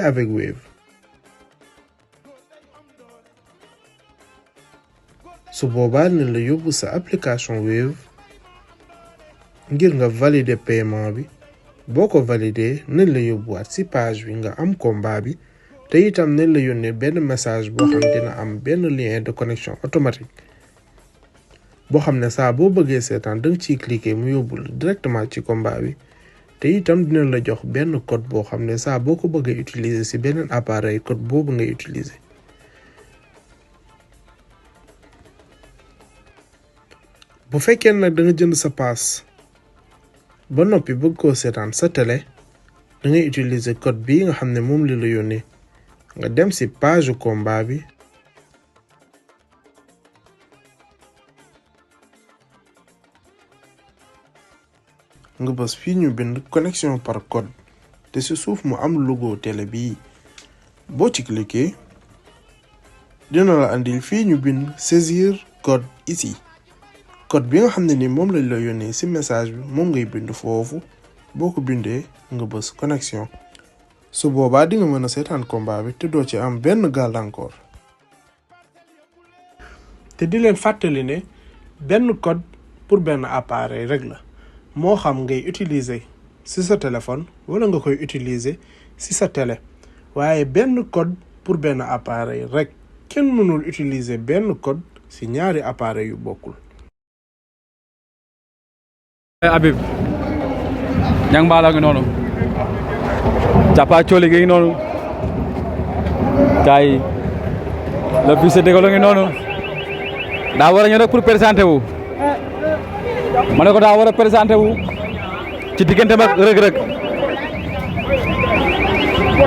avec Wave. su boobaa ne la yóbbu sa application Wave ngir nga valider paiement bi boo ko valider nañ la yóbbuwaat ci page bi nga am combat bi te itam nañ la yónnee benn message boo xam dina am benn lien de connexion automatique boo xam ne saa boo bëggee seetaan danga ciy cliquer mu yóbbul directement ci combat bi te itam dina la jox benn code boo xam ne saa boo ko bëggee utiliser ci beneen appareil code boobu ngay utiliser. bu fekkee nag da nga jënd sa pass ba noppi bëgg koo seetaan sa télé da ngay utiliser code bii nga xam ne moom li la yónnee nga dem ci page combat bi nga bës fii ñu bind connexion par code te ci suuf mu am logo télé bii boo ci cliquer dina la andil fii ñu bind saisir code ici code bi nga xam ne ni moom lañ la yónnee ci message bi moom ngay bind foofu boo ko bindee nga bës connexion su boobaa di nga mën a seetaan combat bi te doo ci am benn gàllankoor. te di leen fàttali ne benn code pour benn appareil rek la moo xam ngay utiliser ci sa téléphone wala nga koy utiliser ci sa télé waaye benn code pour benn appareil rek kenn mënul utiliser benn code ci ñaari appareil yu bokkul. Habib ñang mbaalo ngi noonu cappa cooli gi ngi noonu kay le fils de Dégol ngi noonu daa war a ñëw rek pour présenter wu ma ne ko daa war a présenter wu ci diggante mag rëg-rëg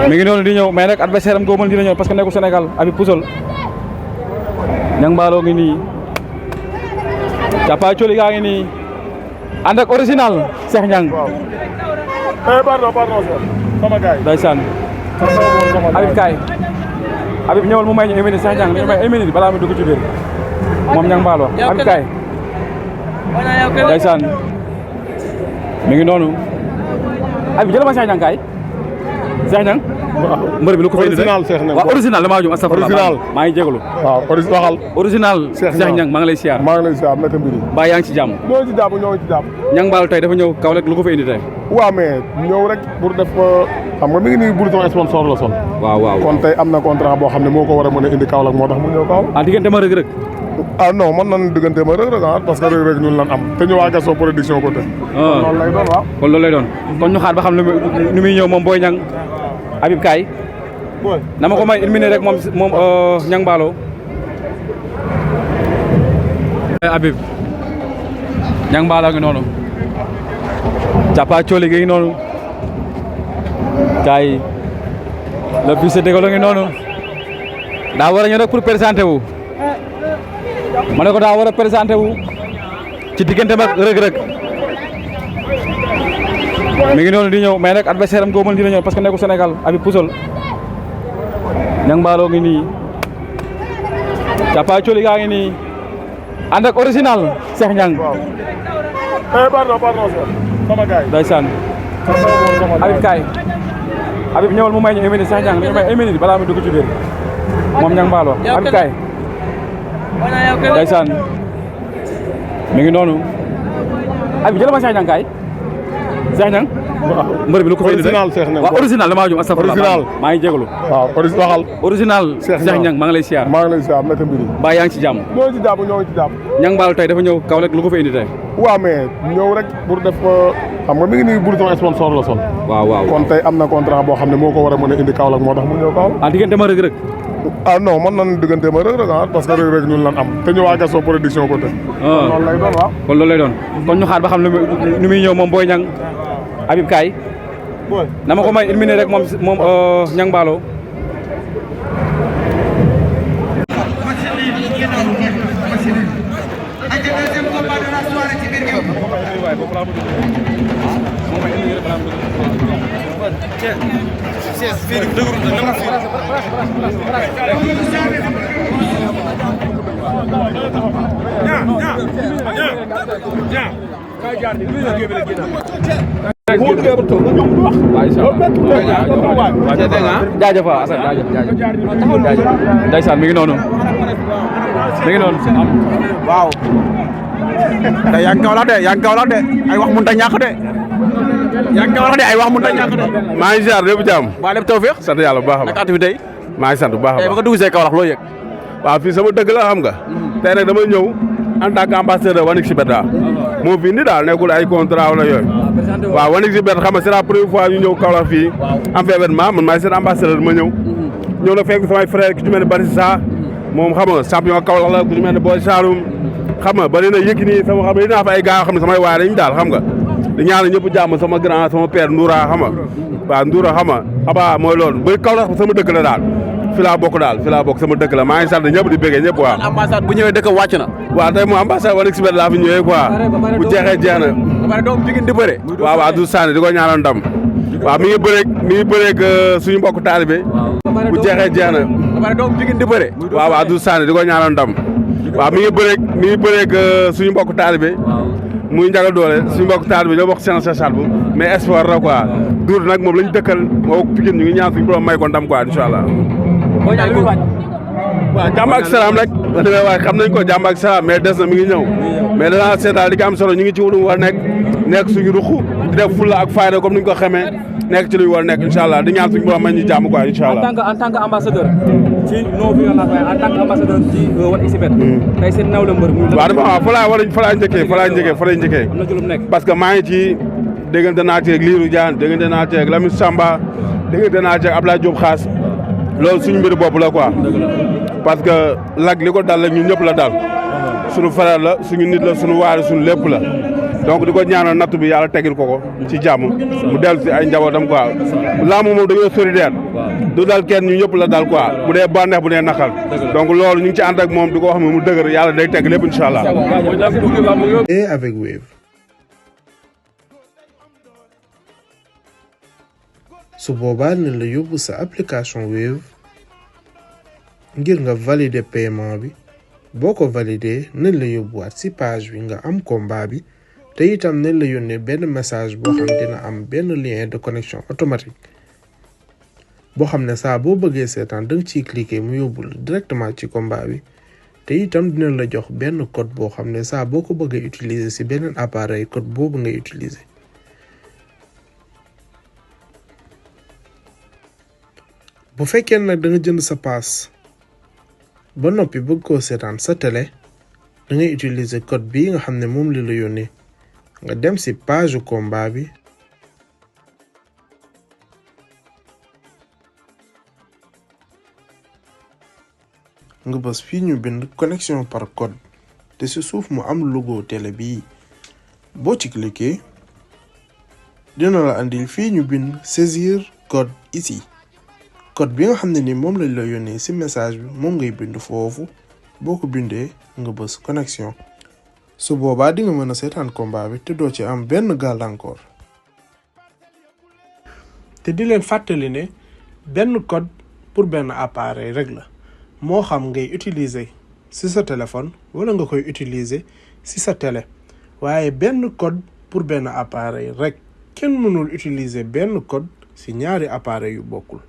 mi ngi noonu di ñëw mais nag adversaire am goo mën dina ñëw parce que nekku Sénégal Habib Pousol ñang mbaalo ngi nii cappa cooli gaa ngi nii ànd ak original Cheikh Niang. pardon sama gaay ndeysaan Habib kaay Habib ñëwal mu may ñu émini Cheikh Niang dañu may émini balaa mu dugg ci biir moom Niang Ballo Habib kaay ndeysaan mi ngi noonu Habib jël ma Cheikh Niang kaay Cheikh Niang mbër bi lu ko fay original Cheikh Niang waaw original damaa jum astafurlah original maa ngi jégalu waaw waxal original Cheikh Niang maa ngi lay siyaar maa ngi lay siyaar naka mbiri mbaa yaa ngi ci jàmm ñoo ngi ci jàmm Niang Ballo tey dafa ñëw Kaolack lu ko fa indi tey waaw mais ñëw rek pour def xam nga mi ngi nii blouson sponsor la son waaw kon tey am na contrat boo xam ne moo ko war a mën a indi Kaolack moo tax mu ñëw Kaolack diggante ma rëg-rëg ah non man nan diggante ma rëg-rëg parce que rëg-rëg ñun lan am te ñu waa Gaston production ko te loolu lay doon waaw kon loolu lay doon kon ñu xaar ba xam nu muy ñëw moom Boy Niang Habib kaay na ma ko may une minute rek moom Niang Ballo Habib Niang Ballo ngi noonu cappa cooli gi ngi noonu kay le fils de Dégol ngi noonu daa war a ñëw rek pour présenter wu ma ne ko daa war a présenter wu ci diggante mag rëg-rëg mi ngi noonu di ñëw mais nag adversaire am goo mën dina ñëw parce que nekku Sénégal Habib Pousol Niang Ballo ngi nii cappa cooli gaa ngi nii ànd ak original Cheikh Niang. pardon sama gaay ndeysaan Habib kaay Habib ñëwal mu may ñu émini Cheikh Niang dañu may émini balaa mu dugg ci biir moom Niang Ballo Habib kaay ndeysaan mi ngi noonu Habib jël ma Cheikh Niang kaay Cheikh Niang mbër bi lu ko fay original Cheikh Niang waaw original damaa jum astafurlah maa ngi jégalu waaw waxal original Cheikh Niang maa ngi lay siyaar maa ngi lay siyaar naka mbiri mbaa yaa ngi ci jàmm ñoo ngi ci jàmm Niang Ballo tey dafa ñëw Kaolack lu ko fa indi tey waaw mais ñëw rek pour def xam nga mi ngi nii blouson sponsor la son waaw kon tey am na contrat boo xam ne moo ko war a mën a indi Kaolack moo tax mu ñëw Kaolack diggante ma rëg-rëg ah non man nan diggante ma rëg-rëg parce que rëg-rëg ñun lan am te ñu waa Gaston production ko te loolu lay doon waaw kon loolu lay doon kon ñu xaar ba xam nu muy ñëw moom Boy Niang Habib kaay na ma ko may une minute rek moom Niang Ballo Yeah. jaajëf waaw Assane jaajëf ndeysaan mi ngi noonu waaw te yaa ngi Kaolack de ay wax mënut a ñàkk de ay wax mënut a ñàkk de maa ngi ziar lépp jàmm waa lépp tawfeex sant yàlla bu baax a baax naka activité yi maa ngi sant bu baax a tey ba baax nga dugg see Kaolack loo yëg waaw fii sama dëgg la xam nga tey nag dama ñëw en tant que ambassadeur Wanix Bet moo fi indi daal nekkul ay contrat wala yooyu waaw Wanix Bet xam nga c'est la première fois ñu ñëw Kaolack fii am fi événement man maay seen ambassadeur ma ñëw na fekk samay frère ku ci mel ne Barissa moom xam nga champion Kaolack la ku ci mel ne Boy Saloum xam nga bari na Yékini sama xam ne dinaa fa ay gars yoo xam ne samay waay lañu daal xam nga di ñaanal ñëpp jàmm sama grand sama père Ndoura xam nga waaw Ndoura xam nga xaba mooy loolu ba Kaolack sama dëkk la daal fi laa bokk sama dëkk la maa ngi sant ñëpp di bëggee ñëpp waaw ambassade bu ñëwee dëkk wàcc na waaw tey moom ambassade Wanix Bet laa fi ñëwee quoi bu jeexee jeex na ba pare doom jigéen di bëre waaw du sànni di ko ñaanal ndam waaw mi ngi bëreeg suñu mbokk taalibe bu jeexee jeex na ba pare doom jigéen di bëre waaw du sànni di ko ñaanal ndam waaw mi ngi bëreeg suñu mbokk taalibe muy njagal doole suñu mbokk taalibe ñoo bokk seen sachat bu mais sport la quoi duur nag moom lañu dëkkal moo Pikine ñu ngi ñaan suñu borom may ko ndam quoi inshallah waaw jàmm ak salaam rek waaye xam nañ ko jàmm ak salaam mais des na mi ngi ñëw mais danaa seetal li nga am solo ñu ngi ci lu war nekk suñu ruxu di def fulla ak fayda comme ni ñu ko xamee nekk ci lu ñu war nekk incha allah di ñaan suñu borom may ñu jàmm quoi incha allah. en tant que ambassadeur ci non violence en tant que ambassadeur ci Wanix Bet tey seen nawle mbër waaw dafa fa laa njëkkee am na ci lu mu nekk parce que maa ngi ci déggante naa ci ak Lirou Diane déggante naa ci ak Lamine Samba déggante naa ci ak Abdoulaye Diop Xaas loolu suñu mbir bopp la quoi parce que lag li ko dal la ñun ñëpp la dal suñu frère la suñu nit la suñu waari suñu lépp la donc di ko ñaanal natt bi yàlla tegil ko ci jàmm mu dellu si ay njabootam quoi laamu moom dañoo solidaire du dal kenn ñu ñëpp la dal quoi bu dee bànneex bu dee naqal donc loolu ñu ngi ci ànd ak moom di ko wax ne mu dëgër yàlla day teg lépp incha allah. Et avec Wave su boobaa ne la yóbbu sa application Wave ngir nga valider paiement bi boo ko valider nañ la yóbbuwaat ci page bi nga am combat bi te itam nañ la yónnee benn message boo xam dina am benn lien de connexion automatique boo xam ne saa boo bëggee seetaan danga ciy cliquer mu yóbbul directement ci combat bi te itam dina la jox benn code boo xam ne saa boo ko bëggee utiliser ci beneen appareil code boobu ngay utiliser. bu fekkee nag da nga jënd sa pass ba noppi bëgg koo seetaan sa télé da ngay utiliser code bii nga xam ne moom la yónnee nga dem ci page combat bi nga bës fii ñu bind connexion par code te ci suuf mu am logo télé bii boo ci cliquer dina la andil fii ñu bind saisir code ici code bi nga xam ne ni moom lañ la yónnee ci message bi moom ngay bind foofu boo ko bindee nga bës connexion su boobaa di nga mën a seetaan combat bi te doo ci am benn gàllankoor. te di leen fàttali ne benn code pour benn appareil rek la moo xam ngay utiliser ci sa téléphone wala nga koy utiliser ci sa télé waaye benn code pour benn appareil rek kenn mënul utiliser benn code ci ñaari appareil yu bokkul.